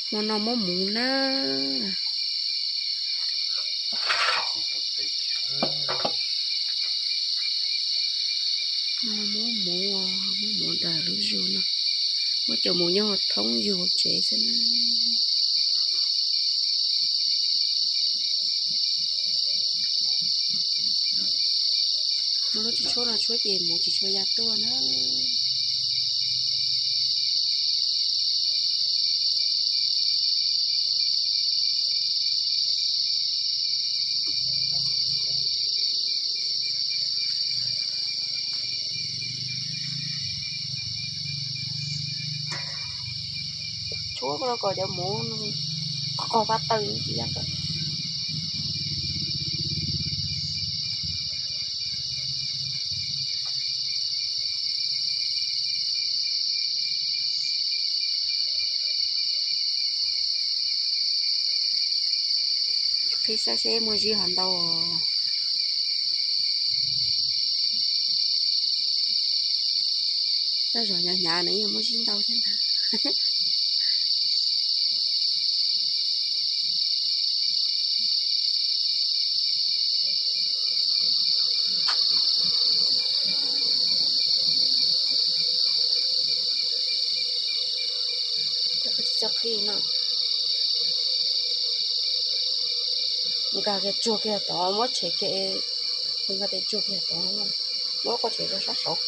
Hmo no muab muv na. Muab muv, muab muv ntawm lub zug no. Muab cov muv nyob hauv thoob yug tsev xwb na. Lub tsis tshuab no tshuab ces muv tsis tshua ya tuaj na. Tshuab no kom cov muv qog qog pab taw tsis ya tuaj. Qhib saib seb muaj zib hov ntau. Tej zaum hnyav hnyav no yeej muaj zib ntau thiab ntag. Tsis txawj qhib no. Nkag kiag tsuag kiag tod, muab tshem kiag, nkag tes tsuag kiag tod, muab qoj tshem rau sab saud.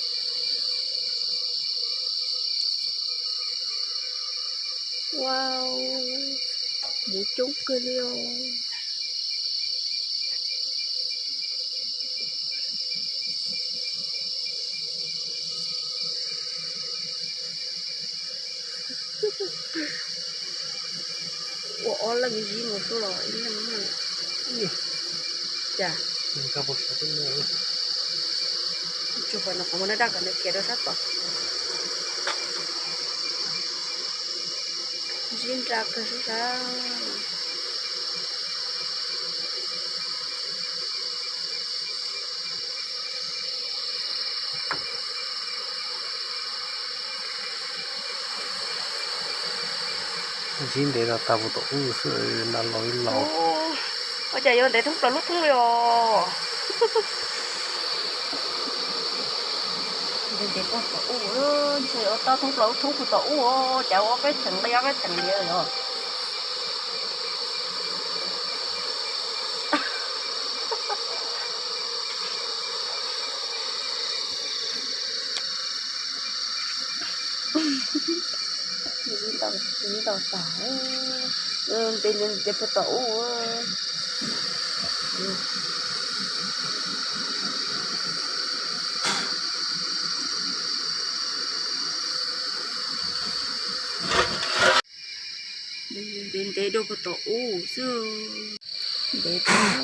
Wow, muv coob kawg li os. Ua ob leeg zib mus xwb los ib leeg cas. Tsuas kom nws qhov muag daj daj kom nws khiav rau sab tod. Zib nra kawg sab sab. Zib ntev los tag puas tom ub xwb, nas laus ib laus. Ua cas yuav ntev thoob plaws lub thoob li os. Ntev ntev puag tom ub, ntshe yuav tau thoob plaws lub thoob puag tom ub, cas ua peb theem nqi ob peb theem nqi os. Ntau tas, ntev ntev puag tom ub. Ntev ntev dua puag tom ub xwb. Ntev tas.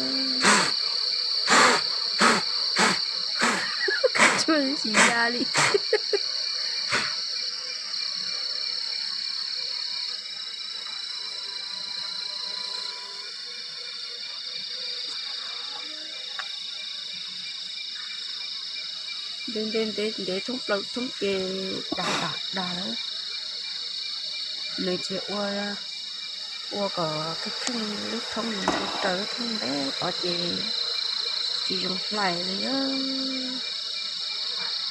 Tsuag tsis ya li. Ntev ntev ntev ntev thoob plaws thoob ces dag dag dag lawm. Nws tsis ua, ua kom kheej kheej lub thoob, nws ua raws lub thoob ntev tod ces tsis zoo hlais li.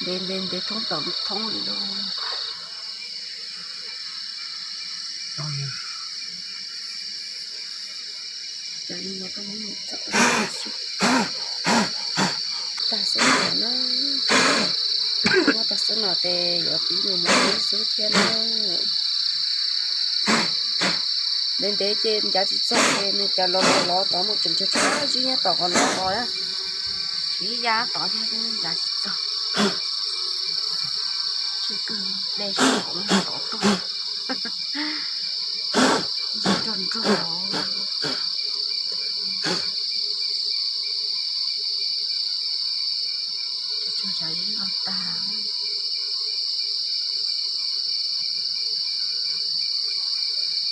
Ntev ntev ntev thoob plaws lub thoob li lauj. Cov no koj muab mus txog tag xwb no na. Muab tag xwb no ces yuav pib mus mus xwb thiab na. Ntev ntev ces ncav tsis txog ces nws cas los los los tod mus tseem tshuav tshuav zib nyob tom qhov los los na. Tsis ya tod thiab ncav tsis txog. Tsis kawg hle sab koom tod tuaj. Zib nrog nrog. Tsuag tsuag zib los tag.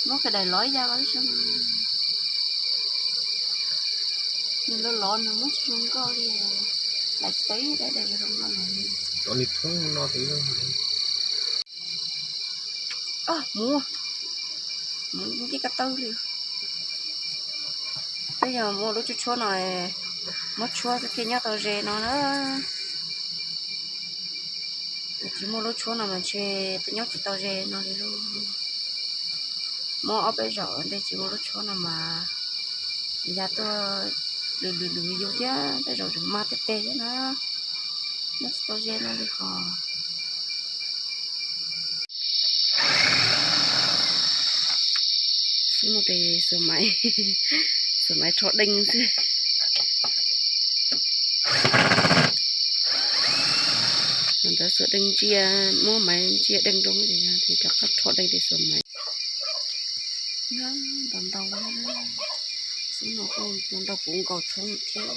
Muab kiag daim lov ya los zoo. Nws los los nws muab tsis zoo nkauj li. Lawv tsis tau ib daim daim zoo nkauj no. Cov li thoob no ces muv. Mus ncig ko taw li. Peb yog muaj lub tshuab tshuab no, muab tshuab thiaj nyob tau ze no na. Tsis muaj lub tshuab no mas ntshe twb nyob tsis tau ze no li lauj. Muab ob peb zaum ntej tsis muaj lub tshuab no mas ya tuaj lwm lwm lwm yus thiab, tej zaum tseem mag tej teg thiab na. Nyob tsis tau ze no li qhov. Xub no ces xuas maiv, xuas maiv rho deej xwb. Thaum ntawd xuas deej ntsia, muab maiv ntsia deej rau ces rov qab rho deej ces xuas maiv. Ntau ntau, xub no kuj ntau puv nkaus thoob thiab.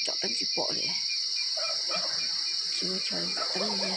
Tsom teeb tsis pom li, tsis muaj chaw tsom teeb li.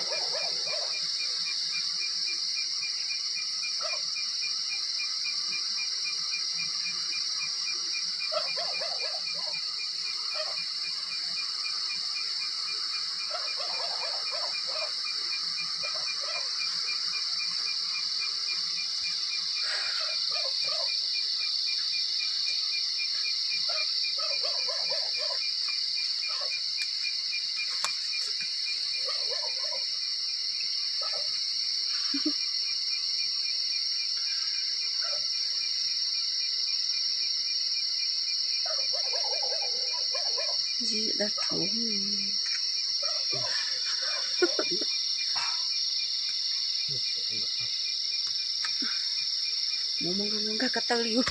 Zib dab rhuv. Mus mus nkag ko taw li. Ub,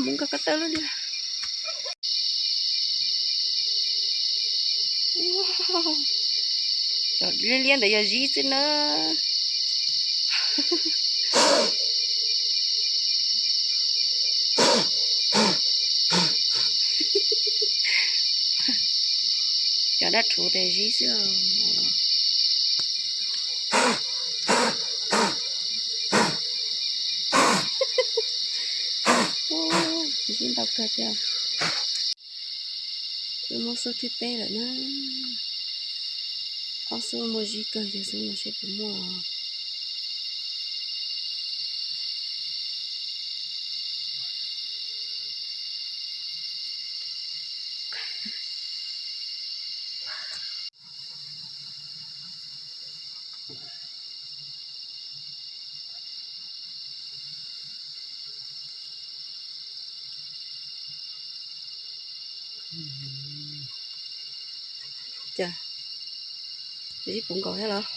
mus nkag ko taw lawm li. Cov liab liab ntawd yog zib xwb na. Cov dab rhuv tes zib xwb os. Zib ntau kawg thiab. Wb muab xub thib peb lawm na. Ob xub muaj zib kawg, yog xub no seb puas muaj. Cas, zib puv nkaus thiab los?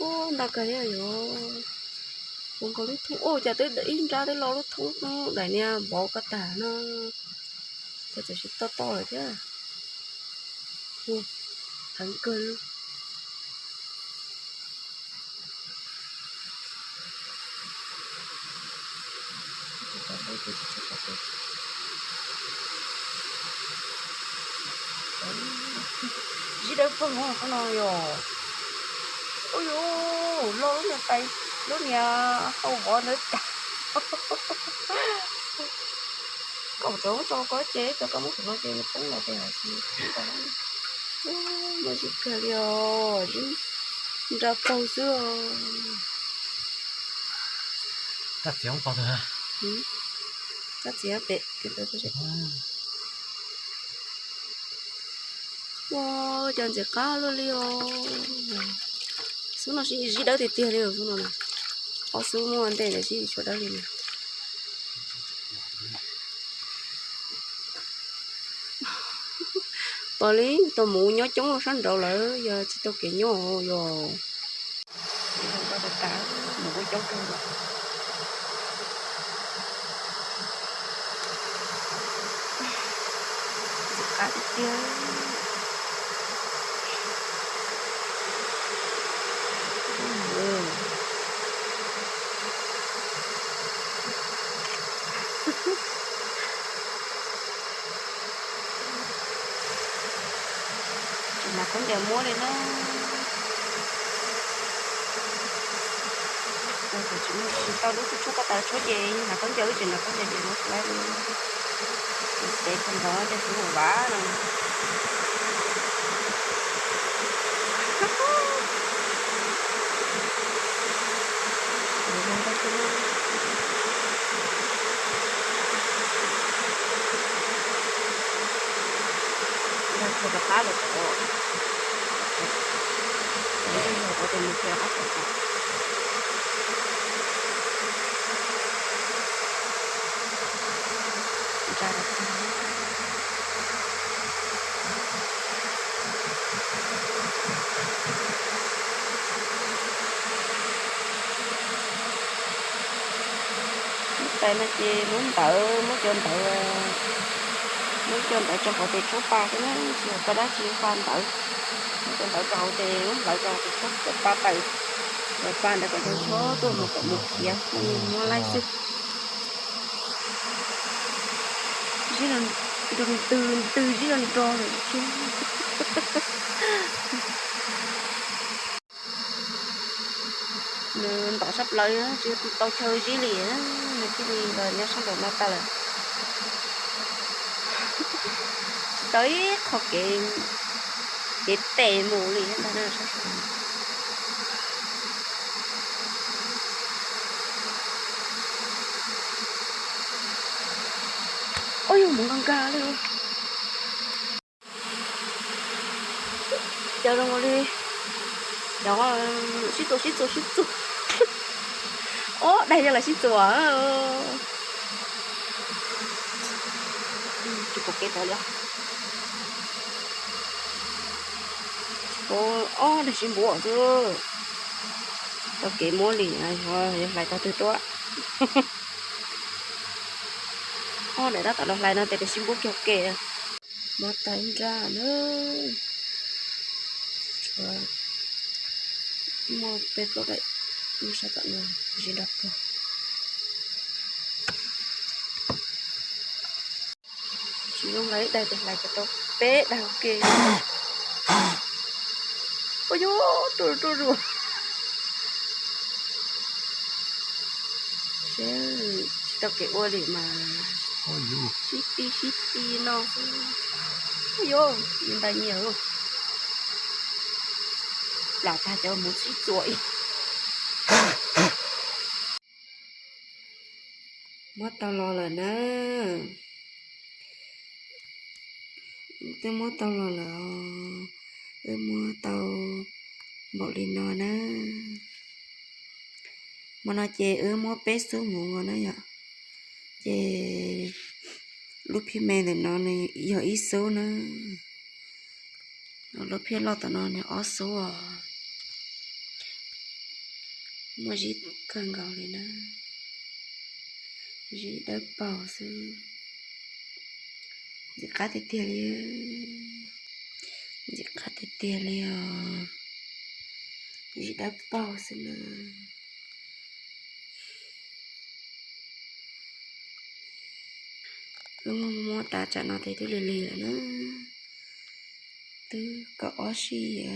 Ub, ntau kawg thiab yog. Puv nkaus lub thoob, ub, cas twb ib nrab twb lo lub thoob daim niag npov ko tag no. Cas txawm tsis toj toj lawm thiab. Ua, heev kawg li. Zib dawb paug no yog. Ub yus, lo lub niag tais, lub niag hau vov ntawd cas. Koj txawm muab tso koj ces, txawm koj muab tso no ces nws poob los ces hais tias, muaj zib kawg li os, zib nra paug xwb os. Kab txiav pem. Ua, cov ntxim qab luaj li os. Xub no zib dawb tiag tiag li os, xub no na. Ob xub muaj ntej ntawd zib tsis tshua dawb li na. Pom li tau mus nyob coob sab nraud lawm yog tsis tau kev nyob yog. Mus ua coob kawg. Qab tiag tiag. Tsis mas khaub ncaws muab li na. Tsis muaj tsis tau lub tshuab paj taws tshuab ces hnav khaub ncaws, wb tseem hnav khaub ncaws ces muab lawm. Ces peb kho ntawd ces kuv ua vav no. Ntsa rau qab los tom, ntsa rau qab tom. Ntsa rau qab. Lub tais no ces muab ntawv, muab cov ntawv, muab cov ntawv rau hauv tes tshuab pa xwb na, tsis yog pa dab tsi, pa ntawv. Muab cov ntawv rau hauv tes, muab ntawv rau hauv tes tshuab cov pa taws, cov pa ntawd kom cov tshuab tuaj mus kom mus khiav, muab laij xwb. Zib no nrog ntws, ntws zib no nrog lawm. Nws ntom sab plaws tsis tau chaw zib li, nws thiaj li los nyob sab nraum no tag lawm. Tsis tau ib qho kev, kev pem mus li ntag na. Ua yog mus nkag nkag li. Cov zoo li, cov sib txuas sib txuas sib txuas. Ob daig yog lawv sib txuas. Tsis pom kev tawm li. Ob daig sib npuab xwb. Tau kev muab li, yog hlais tau twg tuaj. Ob daim tab tom los hlais no ces sib npuab kiag ke. Muab tau nraj na. Tshuav muaj peb plaub daim nyob sab tom no, tsis nrog pog. Tsis zoo hlais ib daig ces hlais kom tau peb daig ua ke. Ua yus tuaj zuag. Seb, tsis tau kev ua li mas sib ti sib ti no xwb. Ua yus, ntais nyias. Plam tag cov mus sib txuas ib. Muab tau los lawm na. Twb muab tau los lawm os. Wb muab tau npaum li no na. Hmo no ces wb muab peb xub mus na yom. Ces lub phiab me ntawm no nws yog ib xub na. Lub phiab loj tom no nws ob xub os. Muaj zib kawg nkaus li na. Zib dawb paug xwb. Ntxim qab tiag tiag li. Ntxim qab tiag tiag li os. Zib dawb paug xwb na. Wb muab muab tas tsam no ces twb lig lig lawm na. Twb kaum ob sij.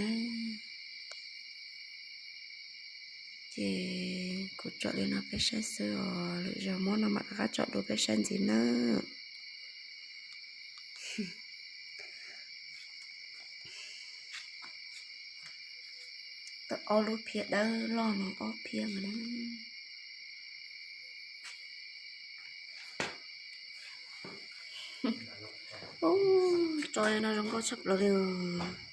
Ces kuv tsom li no peb saib xwb os, lwm zaus muab no mam rov qab tsom dua peb saib ntxiv na. Tau ob lub phiab dawb loj no ob phiab mas na. Ub, tso no zoo nkauj tshaj plaws li os.